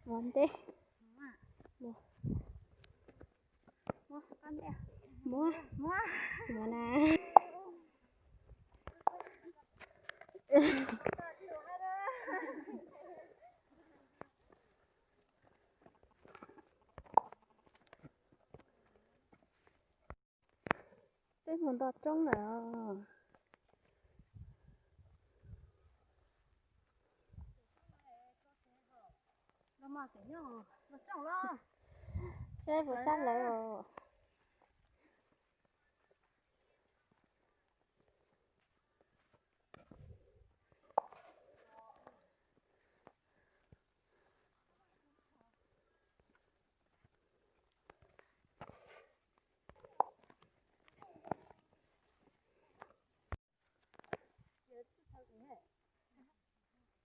Mus ntej. Muab, muab na. Peb mus nto roob lawm. Saib puas sab lawv os.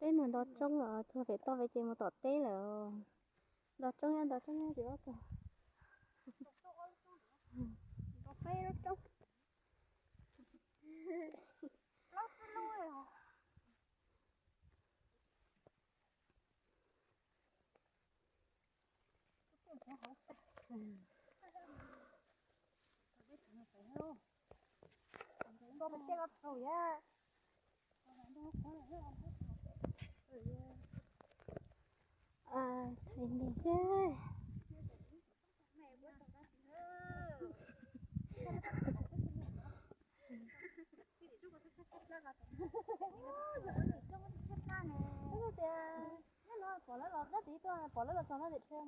Peb mus nto roob los txog pem toj peb ces mus tom teb lawm. Nto roob nyob, nto roob nyob tsis paub txog. Pom lawv los dab tsi tuaj, pom lawv los txog no ces dhia.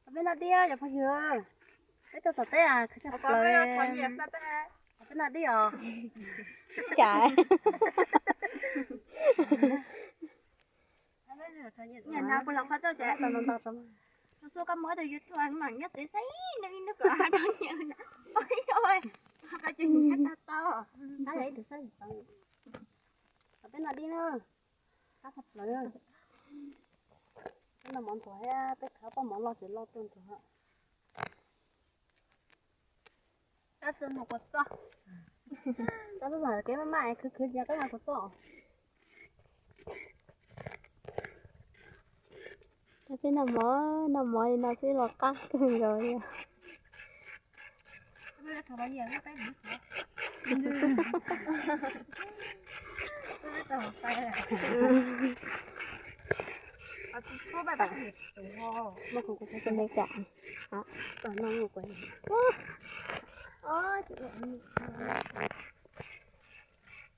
Peb noj dib os cov phooj ywg, peb tuaj tom teb khwv tshaj plaws. Peb noj dib os. Nyiam na, puas los qhov tuaj ces. Xua koj muaj ib tug YouTube mas nyob txawv xaiv nws ib nub kom hais rau nyiam no. Ua ib ua, koj ces nyiam tau tau. Qab li ib tug saib tau. Peb noj dib na, qab tshaj plaws. Peb noj mov ntxuag thiab, peb khav poj mov loj tsis loj tuaj ntxuag. Tab sis mus kuv txoj, tab sis kev maj maj khwv khwv ces qab mus kuv txoj. Peb noj mov, noj mov li no xwb los qab kawg nkaus li.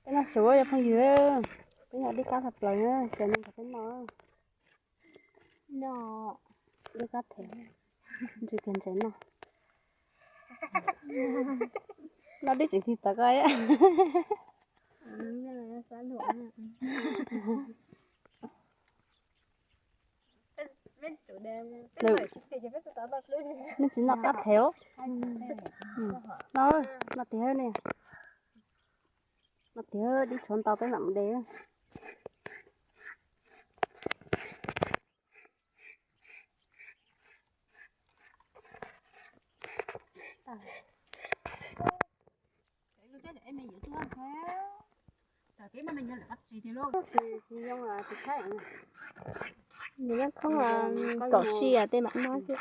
Peb noj su cov phooj ywg, peb noj dib qab tshaj plaws na, ces noj kom peb noj. Noj dib qab them, ntsws kiag ntses noj. Noj dib tseem tig tawv koj. Nej tsis noj qab them os. No, no tiag ne. No tiag, dib tshuav ntau peb mam mus de. Nws yeej thoob kaum sij tej mam noj xwb.